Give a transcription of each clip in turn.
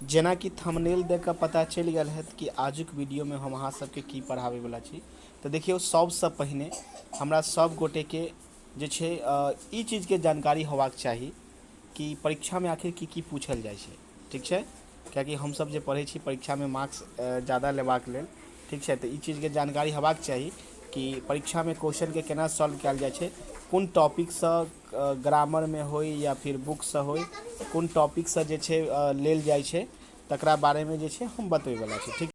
जेनाकि थंबनेल देख कऽ पता चलि गेल हैत कि आजुक वीडियोमे हम अहाँ सबके की पढ़ाबैवला छी। तऽ देखियौ, सबसँ पहिने हमरा सब गोटेके जे छै ई चीजके जानकारी होबाक चाही कि परीक्षामे आखिर की की पूछल जाइ छै। ठीक छै, किएकि हमसब जे पढ़ै छी परीक्षामे मार्क्स जादा लेबाक लेल। ठीक छै, तऽ ई चीजके जानकारी हेबाक चाही कि परीक्षामे क्वेश्चनके केना सॉल्व कयल जाइ छै, कोन टॉपिकसँ ग्रामरमे होइ या फिर बुकसँ होइ, कोन टॉपिकसँ जे छै लेल जाइ छै, तकरा बारेमे जे छै हम बतबैवला छी। ठीक,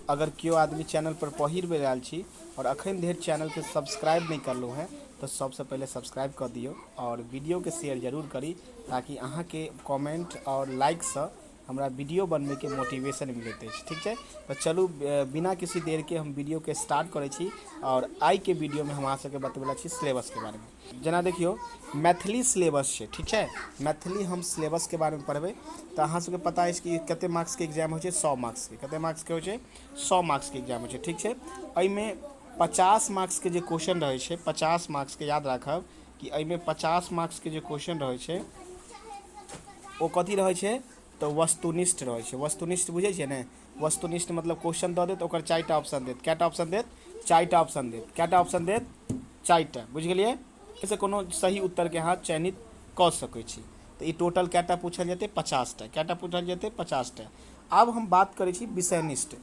अगर केओ आदमी चैनलपर पहिल बेर आयल छी आओर अखन धरि चैनलके सब्सक्राइब नहि करलहुँ हेँ, तऽ सबसँ पहिले सब्सक्राइब कऽ दियौ आओर वीडियोके शेयर जरूर करी, ताकि अहाँके कमेंट आओर लाइकसँ हमरा वीडियो बनबैके मोटिवेशन मिलैत अछि। ठीक छै, तऽ चलू बिना किसी देरके हम वीडियोके स्टार्ट करै छी आओर आइके वीडियोमे हम अहाँ सबके बतबै छी सिलेबसके बारेमे। जेना देखियौ, मैथिली सिलेबस छै। ठीक छै, मैथिली हम सिलेबसके बारेमे पढ़बै, तऽ अहाँ सबके पता अछि कि कते मार्क्सके एग्जाम होइ छै? 100 मार्क्सके। कते मार्क्सके होइ छै? 100 मार्क्सके एग्जाम होइ छै। ठीक छै, एहिमे 50 मार्क्सके जे क्वेश्चन रहै छै, 50 मार्क्सके, याद राखब कि एहिमे 50 मार्क्सके जे क्वेश्चन रहै छै ओ कथी रहै छै? तऽ वस्तुनिष्ठ रहै छै। वस्तुनिष्ठ बुझै छियै ने? वस्तुनिष्ठ मतलब क्वेश्चन दऽ देत, ओकर 4टा ऑप्शन देत। कएटा ऑप्शन देत? 4टा ऑप्शन देत। कएटा ऑप्शन देत? 4टा। बुझि गेलियै? एहिसँ कोनो सही उत्तरके अहाँ चयनित कऽ सकै छी। तऽ ई टोटल कएटा पूछल जेतै? 50टा। कएटा पूछल जेतै? 50टा। आब हम बात करै छी विषयनिष्ठ।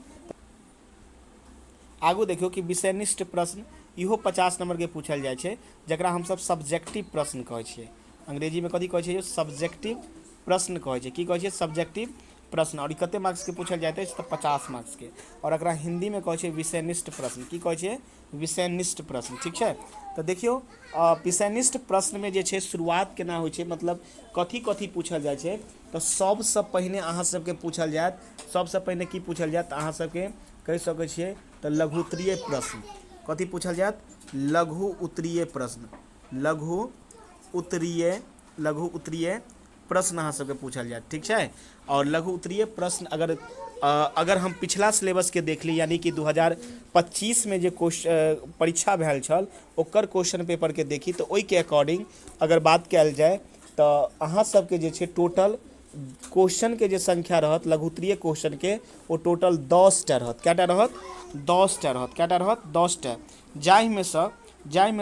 आगू देखियौ कि विषयनिष्ठ प्रश्न इहो 50 नम्बरके पूछल जाइ छै, जकरा हमसब सब्जेक्टिव प्रश्न कहै छियै। अंग्रेजीमे कथी कहै छियै? सब्जेक्टिव प्रश्न कहै छै। की कहै छियै? सब्जेक्टिव प्रश्न। आओर ई कते मार्क्सके पूछल जाइत अछि? तऽ 50 मार्क्सके। आओर एकरा हिन्दीमे कहै छै विषयनिष्ठ प्रश्न। की कहै छियै? विषयनिष्ठ प्रश्न। ठीक छै, तऽ देखियौ, विषयनिष्ठ प्रश्नमे जे छै शुरुआत केना होइ छै, मतलब कथी कथी पूछल जाइ छै। तऽ सबसँ पहिने अहाँ सबके पूछल जायत, सबसँ पहिने की पूछल जायत अहाँ सबके कहि सकै छियै? तऽ लघु उत्तरीय प्रश्न। कथी पूछल जायत? लघु उत्तरीय प्रश्न। लघु उत्तरीय, लघु उत्तरीय प्रश्न अहाँ सबके पूछल जायत। ठीक छै, आओर लघु उत्तरीय प्रश्न अगर हम पिछला सिलेबसके देख ली, यानी कि 2025मे जे क्वेश्चन परीक्षा भेल छल ओकर क्वेश्चन पेपरके देखी, तऽ ओहिके अकॉर्डिंग अगर बात कयल जाय तऽ अहाँ सबके जे छै टोटल क्वेश्चनके जे संख्या रहत लघु उत्तरीय क्वेश्चनके, ओ टोटल 10टा रहत। कएटा रहत? 10टा रहत। कएटा रहत? 10टा। जाहिमे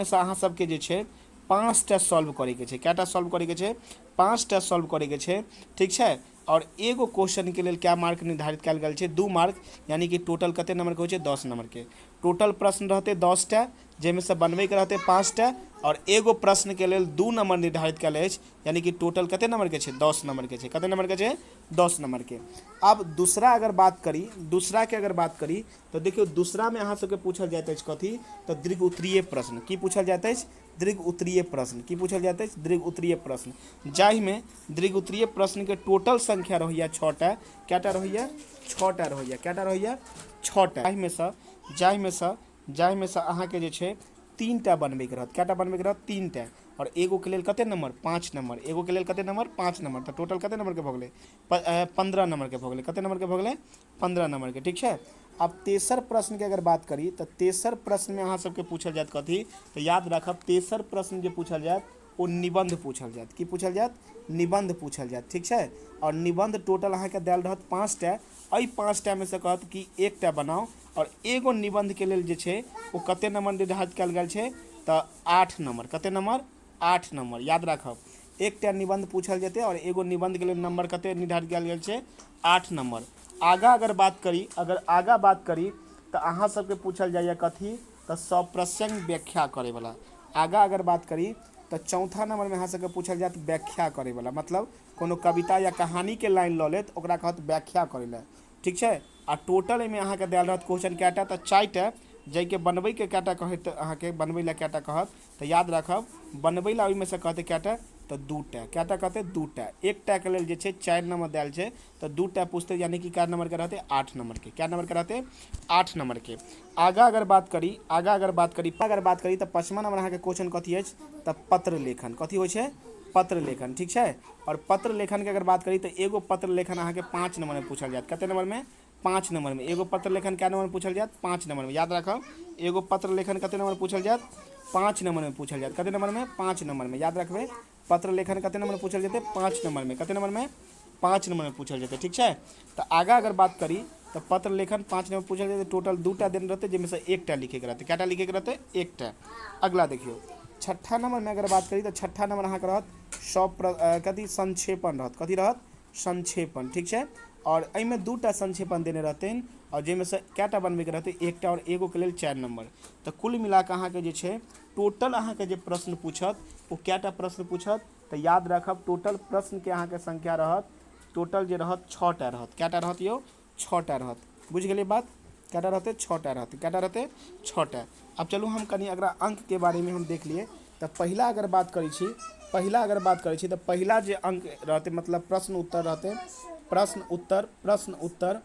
सँ अहाँ सबके जे छै 5टा सॉल्व करैके छै। कएटा सॉल्व करैके छै? 5टा सॉल्व करैके छै। ठीक छै, आओर एगो क्वेश्चनके लेल कए मार्क निर्धारित कयल गेल छै? 2 मार्क। यानी कि टोटल कते नंबरके होइ छै? 10 नंबरके। टोटल प्रश्न रहतै 10टा, जाहिमे सँ बनबैके रहतै 5टा, आओर एगो प्रश्नके लेल 2 नंबर निर्धारित कयल अछि। यानी कि टोटल कते नंबरके छै? 10 नंबरके छै। कते नंबरके छै? 10 नंबरके। आब दूसरा अगर बात करी, दूसराके अगर बात करी, तऽ देखियौ, दूसरामे अहाँ सबके पूछल जाइत अछि कथी? तऽ दीर्घ उत्तरीय प्रश्न। की पूछल जाइत अछि? दीर्घ उत्तरीय प्रश्न। की पूछल जाइत अछि? दीर्घ उत्तरीय प्रश्न, जाहिमे दीर्घ उत्तरीय प्रश्नके टोटल संख्या रहैया 6टा। कएटा रहैया? 6टा रहैया। कएटा रहैया? 6टा। जाहिमे सँ अहाँके जे छै 3टा बनबैके रहत। कएटा बनबैके रहत? 3टा। आओर एगोके लेल कते नंबर? 5 नंबर। एगोके लेल कते नंबर? 5 नंबर। तऽ टोटल कते नंबरके भऽ गेलै? 15 नंबरके भऽ गेलै। कते नंबरके भऽ गेलै? 15 नंबरके। ठीक छै, आब तेसर प्रश्नके अगर बात करी, तऽ तेसर प्रश्नमे अहाँ सबके पूछल जायत कथी? तऽ याद राखब, तेसर प्रश्न जे पूछल जायत ओ निबंध पूछल जायत। की पूछल जायत? निबंध पूछल जायत। ठीक छै, आओर निबंध टोटल अहाँके देल रहत 5टा। एहि 5टामे सँ कहत कि एकटा बनाउ, आओर एगो निबंधके लेल जे छै ओ कते नंबर निर्धारित कयल गेल छै? तऽ 8 नंबर। कते नंबर? 8 नंबर। याद राखब, एकटा निबंध पूछल जेतै आओर एगो निबंधके लेल नंबर कते निर्धारित कयल गेल छै? 8 नंबर। आगाँ अगर बात करी, अगर आगाँ बात करी, तऽ अहाँ सबके पूछल जाइए कथी? तऽ सप्रसंग व्याख्या करैवला। आगाँ अगर बात करी तऽ चौथा नंबरमे अहाँ सबके पूछल जायत व्याख्या करैवला, मतलब कोनो कविता या कहानीके लाइन लऽ लेत, ओकरा कहत व्याख्या करै लए। ठीक छै, आ टोटल एहिमे अहाँके देल रहत क्वेश्चन कएटा? तऽ 4टा, जाहिके बनबैके कएटा कहत अहाँके? बनबै लए कएटा कहत? तऽ याद राखब, बनबै लए ओहिमे सँ कहतै कएटा? तऽ 2टा। कएटा कहतै? 2टा। एकटाके लेल जे छै 4 नंबर देल छै, तऽ 2टा पूछतै, यानी कि कए नंबरके रहतै? 8 नंबरके। कए नंबरके रहतै? 8 नंबरके। आगाँ अगर बात करी, आगाँ अगर बात करी, तऽ 5वां नंबर अहाँके क्वेश्चन कथी अछि? तऽ पत्र लेखन। कथी होइ छै? पत्र लेखन। ठीक छै, आओर पत्र लेखनके अगर बात करी, तऽ एगो पत्र लेखन अहाँके 5 नंबरमे पूछल जायत। कते नंबरमे? 5 नंबरमे। एगो पत्र लेखन कए नंबरमे पूछल जायत? 5 नंबरमे। याद राखब, एगो पत्र लेखन कते नंबरमे पूछल जायत? 5 नंबरमे पूछल जायत। कते नंबरमे? 5 नंबरमे। याद रखबै, पत्र लेखन कते नंबरमे पूछल जेतै? 5 नंबरमे। कते नंबरमे? 5 नंबरमे पूछल जेतै। ठीक छै, तऽ आगाँ अगर बात करी तऽ पत्र लेखन 5 नंबर पूछल जेतै। टोटल 2टा देने रहतै, जाहिमे से 1टा लिखैके रहतै। कएटा लिखैके रहतै? 1टा। अगला देखियौ, छठा नंबरमे अगर बात करी तऽ छठा नंबर अहाँके रहत कथी संक्षेपण रहत। कथी रहत? संक्षेपण। ठीक छै, आओर एहिमे 2टा संक्षेपण देने रहतनि आओर जाहिमे से कएटा बनबैके रहतै? 1टा, आओर एगोके लेल 4 नंबर। तऽ कुल मिलाकऽ अहाँके जे छै टोटल अहाँके जे प्रश्न पूछत ओ कएटा प्रश्न पूछत? तऽ याद राखब टोटल प्रश्नके अहाँके संख्या रहत, टोटल जे रहत 6टा रहत। कएटा रहत यौ? 6टा रहत। बुझि गेलियै बात? कएटा रहतै? 6टा रहतै। कएटा रहतै? 6टा। आब चलू हम कनि अगला अंकके बारेमे हम देख लिए। तऽ पहिला अगर बात करै छी, पहिला अगर बात करै छी तऽ पहिला जे अंक रहतै मतलब प्रश्न उत्तर रहतै, प्रश्न उत्तर, प्रश्न उत्तर,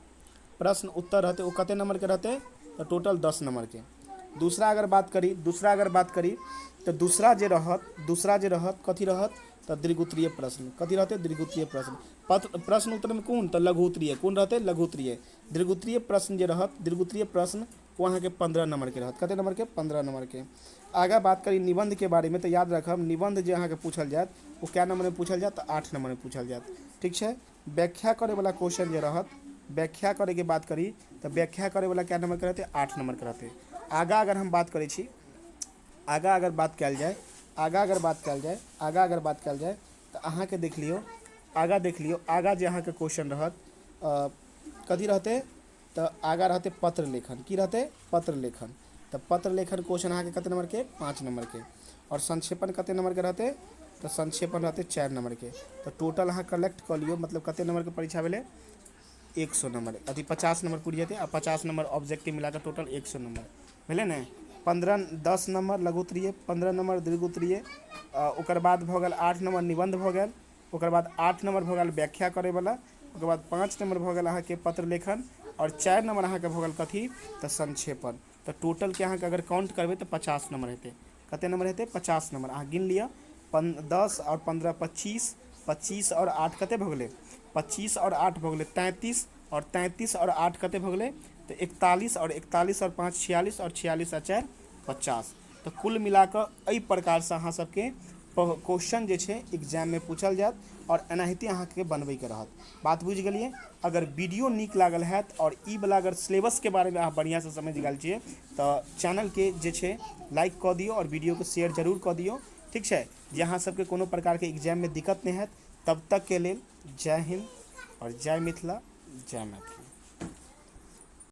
प्रश्न उत्तर रहतै, ओ कते नंबरके रहतै? तऽ टोटल 10 नंबरके। दूसरा अगर बात करी, दूसरा अगर बात करी तऽ दूसरा जे रहत, दूसरा जे रहत कथी रहत? तऽ दीर्घोत्तरीय प्रश्न। कथी रहतै? दीर्घोत्तरीय प्रश्न। पत्र प्रश्न उत्तरमे कोन? तऽ लघु उत्तरीय। कोन रहतै? लघु उत्तरीय। दीर्घोत्तरीय प्रश्न जे रहत, दीर्घोत्तरीय प्रश्न ओ अहाँके 15 नंबरके रहत। कते नंबरके? 15 नंबरके। आगाँ बात करी निबंधके बारेमे तऽ याद राखब निबंध जे अहाँके पूछल जायत ओ कए नंबरमे पूछल जायत? तऽ 8 नंबरमे पूछल जायत। ठीक छै, व्याख्या करैवला क्वेश्चन जे रहत, व्याख्या करैके बात करी तऽ व्याख्या करैवला कए नंबरके रहतै? 8 नंबरके रहतै। आगाँ अगर हम बात करै छी, आगाँ अगर बात कयल जाय, आगाँ अगर बात कयल जाय, आगाँ अगर बात कयल जाय तऽ अहाँके देख लियौ, आगाँ देख लियौ, आगाँ जे अहाँके क्वेश्चन रहत कथी रहतै? तऽ आगाँ रहतै पत्र लेखन। की रहतै? पत्र लेखन। तऽ पत्र लेखन क्वेश्चन अहाँके कते नंबरके? 5 नंबरके। आओर संक्षेपण कते नंबरके रहतै? तऽ संक्षेपण रहतै 4 नंबरके। तऽ टोटल अहाँ कलेक्ट कऽ लियौ, मतलब कते नंबरके परीक्षा भेलै? 100 नंबर, अथी 50 नंबर पुरि जेतै आ 50 नंबर ऑब्जेक्टिव मिलाकऽ टोटल 100 नंबर भेलै ने। 15 10 नंबर लघु उत्तरीय, 15 नंबर दीर्घ उत्तरीय, ओकर बाद भऽ गेल 8 नंबर निबंध भऽ गेल, ओकर बाद 8 नंबर भऽ गेल व्याख्या करैवला, ओकर बाद 5 नंबर भऽ गेल अहाँके पत्र लेखन, आओर 4 नंबर अहाँके भऽ गेल कथी? तऽ संक्षेपण। तऽ टोटलके अहाँके अगर काउंट करबै तऽ 50 नंबर हेतै। कते नंबर हेतै? 50 नंबर। अहाँ गिन लिअ, 10 आओर 15 25, 25 आओर 8 कते भऽ गेलै? 25 आओर 8 भऽ गेलै 33, आओर 33 आओर 8 कते भऽ गेलै? तऽ 41, आओर 41 आओर 5 46, आओर 46 आ 4 50। तऽ कुल मिलाकऽ एहि प्रकारसँ अहाँ सबके क्वेश्चन जे छै एग्जाममे पूछल जायत आओर एनाहिते अहाँके बनबैके रहत। बात बुझि गेलियै? अगर वीडियो नीक लागल हैत आओर ई वला अगर सिलेबसके बारेमे अहाँ बढ़िआँसँ समझि गेल छियै तऽ चैनलके जे छै लाइक कऽ दियौ आओर वीडियोके शेयर जरूर कऽ दियौ। ठीक छै, जे अहाँ सबके कोनो प्रकारके एग्जाममे दिक्कत नहि हैत। तब तकके लेल जय हिन्द आओर जय मिथिला, जय मैथिली।